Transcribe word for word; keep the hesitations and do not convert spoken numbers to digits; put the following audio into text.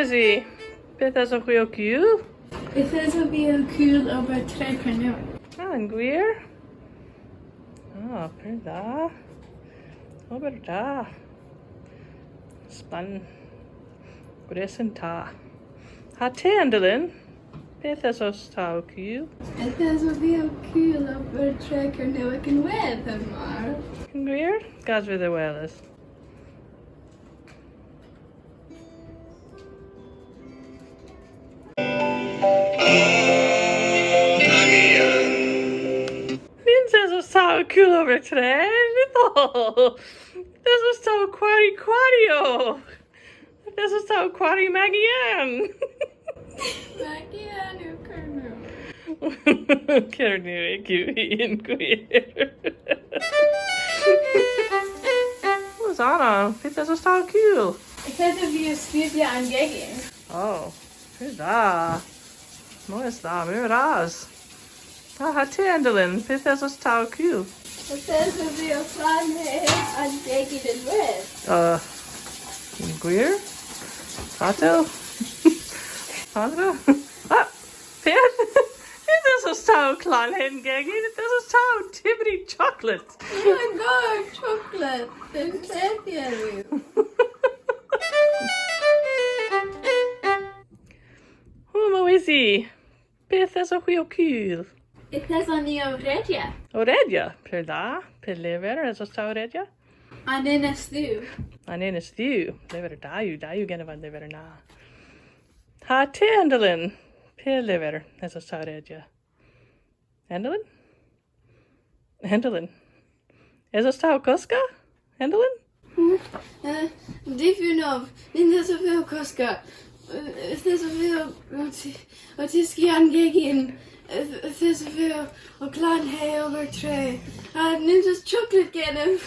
Mowesi, pyth esowgh hwi ow kul? Yth esov vy ow kul ober tre Kernewek. Ah, yn hwir? Ah, pur dha. Ober da. Splann. Gwrys yn ta. Ha ty, Endelyn? Pyth esos ta ow kul? Yth esov vy ow kul ober tre Kernewek ynwedh, Emma. Yn hwir? Gas vy dhe weles. Nyns esos ta ow kul ober tre, nytho. Yth esos ta ow kwari kwariow. Yth esos ta ow kwari Magi Ann. Magi Ann yw Kernewek. Kernewek yw hi yn hwir. Rosanna, pyth esos ta ow kul? Yth esov vy ow skrifya an gegin. Oh, pur dha. Moy dha, meur ras. Ah, ha ty, Endelyn, pyth esos ta ow kul? Yth esov vy ow klanhe an gegin ynwedh. Uh, yn hwir? Fatel? Fatel? Ah, pyth? Yth esos ta ow klanhe an gegin, yth esos ta ow tybri choklet. Oh my God, choklet. Yn tevyer yw. O, Mowesi. Pyth esowgh hwi ow kul? Yth eson ni ow redya. Ow redya? Pur dha. Py lyver esos ta ow redya? An Enys Dhu. An Enys Dhu. Lyver da yw, da yw genev an lyver na. Ha ty, Endelyn? Py lyver esos ta ow redya? Endelyn? Endelyn. Esos ta ow koska? Endelyn? Uh, difyr nov, nyns esov vy ow koska. Uh, yth esov vy ow, ow ty-, ow tyski an gegin. Uh, yth esov vy ow, ow klanhe ober tre. Ha nyns eus choklet genev.